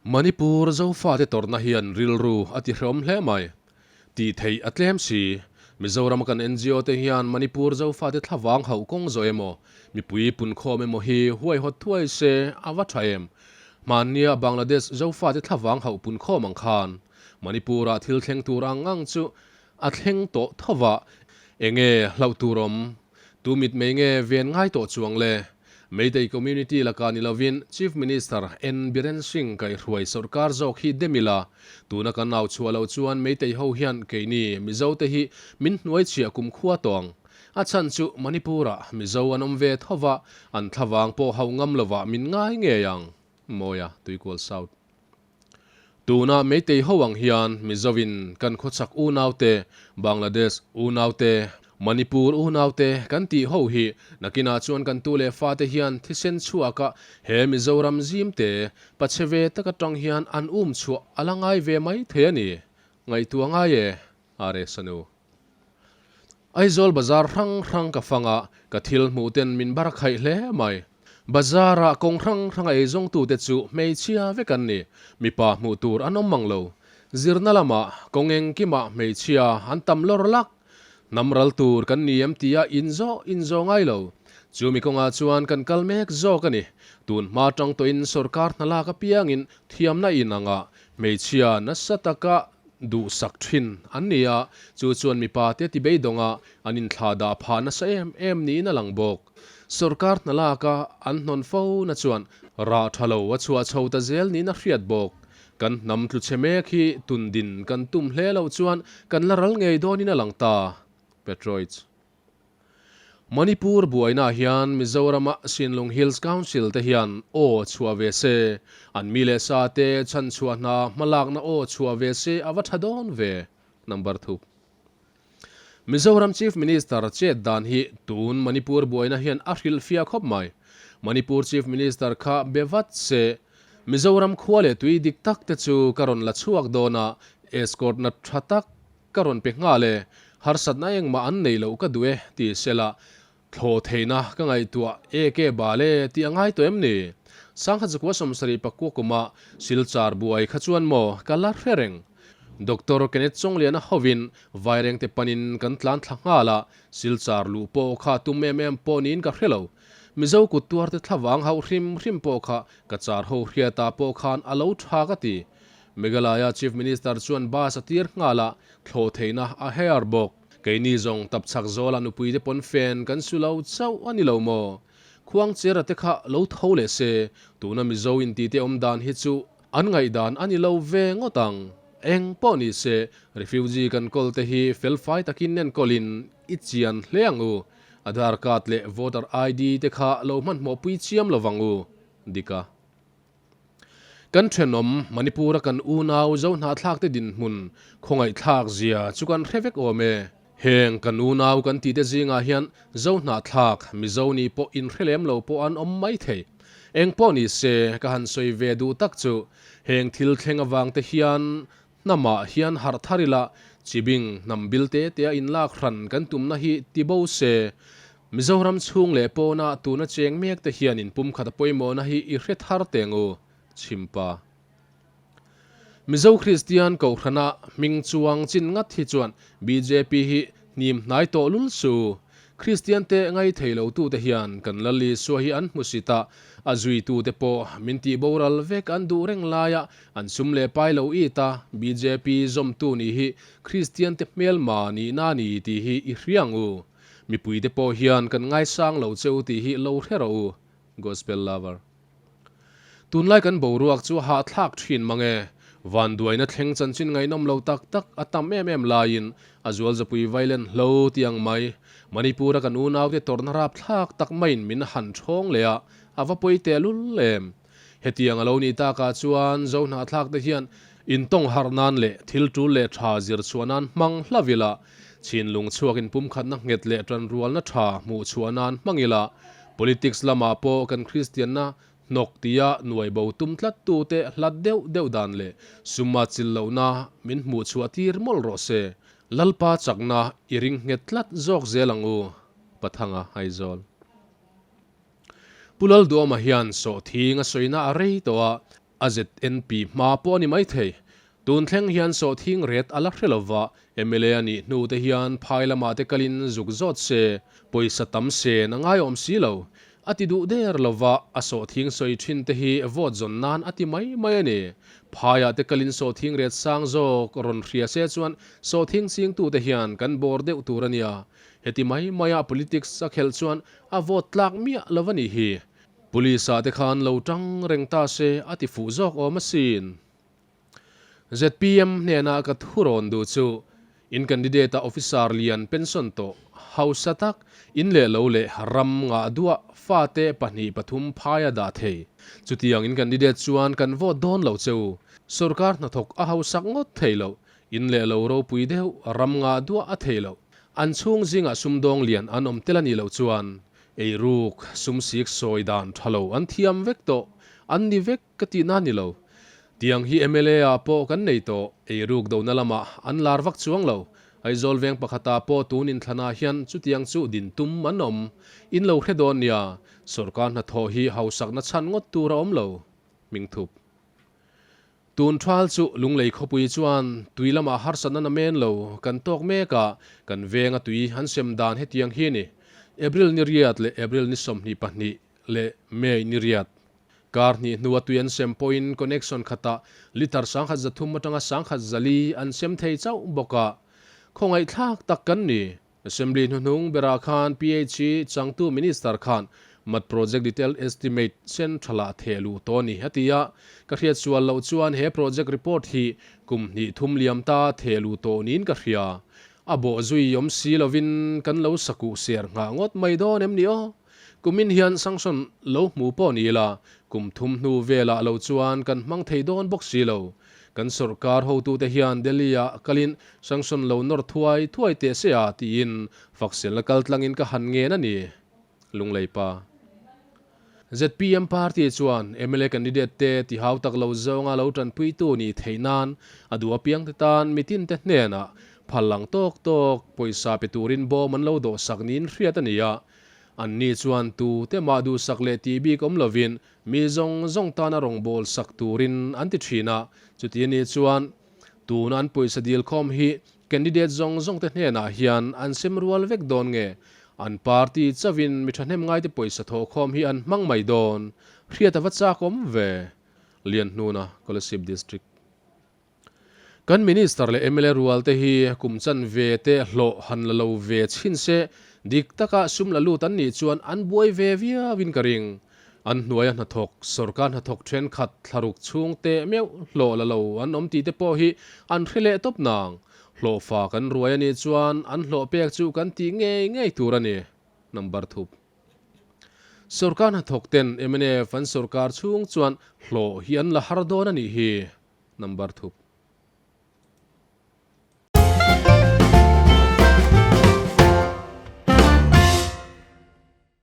Manipur Zofate tawrhna hian rilru a tihrehawm hle mai. Tih theih a tlem si. Mizorama kan ngo te hian Manipur Zofate thlavang hauh kawng zawh emaw, mipui punkhawm emaw hi huaihawt thuai se a va tha em? Hmannia Bangladesh Zofate thlavang hauh punkhawm ang khan Manipur-ah thil thleng tur ang ang chu a thleng tawh tho va, enge hlauh tur awm? Tu mitmei nge ven ngai tawh chuang le? Meitei community lakah ni lovin Chief Minister N Biren Singh kaihhruai sawrkar zawk hi dem ila, tuna kan au chhuah loh chuan Meitei ho hian keini Mizo te hi min hnuai chhiah kumkhua tawng. A chhan chu Manipur-ah Mizo an awm ve tho va, an thlavang pawh hauh ngam lovah min ngai ngei ang. Mawia, Tuikual South. Tuna Meitei ho ang hian Mizoin kan khawchhak unaute, Bangladesh unaute, Manipur unaute kan tih ho hi nakinah chuan kan tu leh fate hian thisen chhuaka he Mizoram zimte pachhe ve tak atang hian an um chhuah a la ngai ve mai thei a ni. Ngaihtuah ngai e, RS a nu. Aizawl bazar hrang hrang ka fang a, ka thil hmuh ten min bar khaih hle mai. Bazar ah kawng hrang hrang a eizawng tute chu hmeichhia vek an ni, mipa hmuh tur an awm mang lo. Zirna lamah kawng engkimah hmeichhia an tam lawr lak. Hnam ral tur kan ni em tia inzawh inzawh ngai lo. Chumi kawngah chuan kan kal mek zawk a ni. Tun hma tang tawhin sorkar hna lak apiangin thiamna inangah hmeichhia nasa taka duhsak thin an ni a, chu chuan mipa te ti beidawng a, an inthla dah phah nasa em em niin a lang bawk. Sorkar hna lak a an hnawn fo na chuan rah tha lo a chhuah chho ta zel niin a hriat bawk. Kan hnam tlu chhe mek hi tun din kan tum hle loh chuan kan la ral ngei dawnin a lang ta. Petroich. Manipur buainaah hian Mizorama Sinlung Hills Council te hian aw chhuah ve se, an mi leh sa te chhanchhuah hna hmalakna aw chhuah ve se a va tha dawn ve. Number thup. Mizoram Chief Minister chet dan hi tun Manipur buaina hian a hrilhfiah khawp mai. Manipur Chief Minister kha be vat se, Mizoram khua leh tui dik tak te chu ka rawn la chhuak dawn a, escort na tha tak Ka rawn pe nghal e, harsatna engmah an nei loh ka duh e, ti sela, thlawh theihna ka ngaihtuah e ke bal e tih a ngai tawh em ni? Sangha zakua 74 kuma Silchar buai kha chuan maw ka la hre reng. Doctor Kenneth Chawngliana hovin Vairengte panin kan tlan thla nghal a, Silchar luh pawh kha tum em em pawh niin ka hre lo. Mizo kut tuarte thlavang hauh hrim hrim pawh kha ka char ho hriata pawh khan a lo tha ka ti. Meghalaya Chief Minister chuan bus a tir nghal a, thlawh theihna a her bawk. Keini zawng tapchhak zawla nupuite pawn fen kan su lo chauh a ni lo maw? Khuangchera te kha lo tho leh se, tuna Mizo intite awm dan hi chu an ngaihdan a ni lo ve ngawt ang. Eng pawh ni se, refugee kan kawl te hi felfai takin enkawlin i chian hle ang u. Aadhaar card leh voter ID te kha lo hmanhmawh pui chiam lo vang u. Dika. Kan thenawm Manipur-a kan unau Zohnahthlakte dinhmun khawngaihthlak zia chu kan hre vek awm e. Heng kan unau kan tihte zingah hian Zohnahthlak, Mizo nih pawh inhre lem lo pawh an awm mai thei. Eng pawh ni se, ka han sawi ve duh tak chu heng thil thleng avangte hian hnamah hian harh thar ila, chibing hnam bil te tea inlak hran kan tumna hi ti bo se, Mizoram chhung leh pawna tuna cheng mek te hian in pumkhat a pawimawhna hi i hre thar teng u, Chhimpa. Mizo Kristian Kohhrana hming chuang chin ngat hi chuan bjp hi hnim hnai tawh lul su. Kristian te ngai thei lo tute hian kan Lal Isua hi an hmusit a, a zuitute pawh min tih boral vek an duh reng laia an sum leh pai lo it a, bjp zawmtu nih hi Kristian te hmelma nihna a ni tih hi i hria ang u. Mipuite pawh hian kan ngaisang lo che u tih hi lo hre rawh u. Gospel Lover. Tunlai kan boruak chu a hahthlak thin mang e. Vanduaina thleng chanchin ngaihnawm lo tak tak a tam em em laiin a zualzapui vailen hlo tih ang mai. Manipur-a kan unaute tawrhna rapthlak tak maiin min han thawng leh a, a va pawi tehlul em. Hetiang a lo nih takah chuan Zohnahthlak te hian intawng harh nan leh thil tul leh tha zir chhuah nan hmang hlauh ila, chinlung chhuak inpumkhatna nghet leh tanrualna tha hmuh chhuah nan hmang ila, politics lamah pawh kan Kristianna hnawk tia nuai bo tum tlat tute hlat deuh deuh dan leh suma chil lohna min hmuh chhuah tir mawlh rawh se. Lalpa chakna i ring nghet tlat zawk zel ang u, Pathanga Aizawl. Pu Lalduama hian sawhthing a sawina a rei tawh a. A ZNP hma pawh a ni maithei. Tun thleng hian sawhthing ret a la hre lova, mla a nih hnu te hian phai lamah te kalin zuk zawt se, pawisa tam sen a ngaiawm si lo. A ti duh der lova, a sawhthing sawi thin te hi vote zawn nan a ti mai mai a ni. Phaiah te kalin sawhthing ret sang zawk rawn hria se chuan sawhthing chingtute hian kan bawr deuh tur a nia. Heti mai maia politics a khelh chuan a vote tlak miah lo a nih hi. Police ah te khan lo tang reng ta se a ti fuh zawk awm asin. Zpm hnenah ka thu rawn duh chu in candidate ah officer lian pension tawh hausa tak in leh lo leh ram ngah duah fate pahnih pathum phaia dah thei. Chutiang in candidate chuan kan vote dawn lo che u. Sorkar hnathawk a hausak ngawt thei loh. In leh lo ropui deuh ram ngah duah a thei loh. An chhung zingah sumdawng lian an awm tel a nih loh chuan Eiruk, sumsik sawi dan tha lo an thiam vek tawh, an ni vek ka tihna ni lo. Tiang hi mla ah pawh kan nei tawh, eiruk dona lamah an lar vak chuang lo. Aizawl veng pakhatah pawh tun inthlanah hian chutiang chu din tum an awm. In lo hre dawn nia, sorkar hnathawh hi hausakna chhan ngawt tur a awm lo. Hmingthup. Tun thal chu Lunglei khawpui chuan tui lamah harsatna na men lo kan tawk mek a, kan venga tui an sem dan hetiang hi a ni. April ni riat leh April ni 22 leh May ni riat. Kar hnih hnua tui an sem pawhin connection khatah litre 1300 atanga 1004 an sem thei chauh bawk a, khawngaihthlak tak kan ni. Assembly hnuhnung berah khan PHE changtu Minister khan mat project detailed estimate central-ah theh luh tawh a ni, a ti a. Ka hriat sual loh chuan he project report hi kum hnih thum liam ta theh luh tawh niin ka hria. A bawh zui awm si lovin kan lo sakuh ser nghah ngawt mai dawn em ni aw? Kumin hian sanction lo hmu pawh ni ila, kum thum hnu velah lo chuan kan hmang thei dawn bawk si lo. Kan sorkar hotute hian Delhi-ah kalin sanction lo nawr thuai thuai teh se a tiin fakselna kaltlangin ka han ngen a ni. Lunglei pa. Zpm party chuan mla candidate te ti hau tak lo zawnga lo tanpuitu nih theih nan a duh apiangte tan mitinte hnenah phal lang tawk tawk pawisa pe turin bawm an lo dawhsak niin hriat a ni a. Anni chuan tute mah duhsak leh tih bik awm lovin mi zawng zawng tana rawngbâwl sak turin an ti thin a. Chuti a nih chuan tuna an pawisa dil khawm hi Candidate zawng zawngte hnenah hian an sem rual vek dawn nge? An party chauhin mi thahnem ngaite pawisa thawhkhawm hi an hmang mai dawn? Hriat a va chak awm ve. Lianhnuna, Kolasib District. Kan Minister leh mla rual te hi kum chan ve te hlawh han la lo ve chhin se, dik taka sum la lut an nih chuan an buai ve viauin ka ring. An hnuaia hnathawk, sorkar hnathawk thenkhat thlaruk chhung teh meuh hlawh la lo an awm tih te pawh hi an hre leh tawp nang. Hlawhfa kan ruai a nih chuan an hlawh pek chu kan tih ngei ngei tur a ni. Number thup. Sorkar hnathawk ten mnf an sorkar chhung chuan hlawh hi an la har dawn a nih hi. Number thup.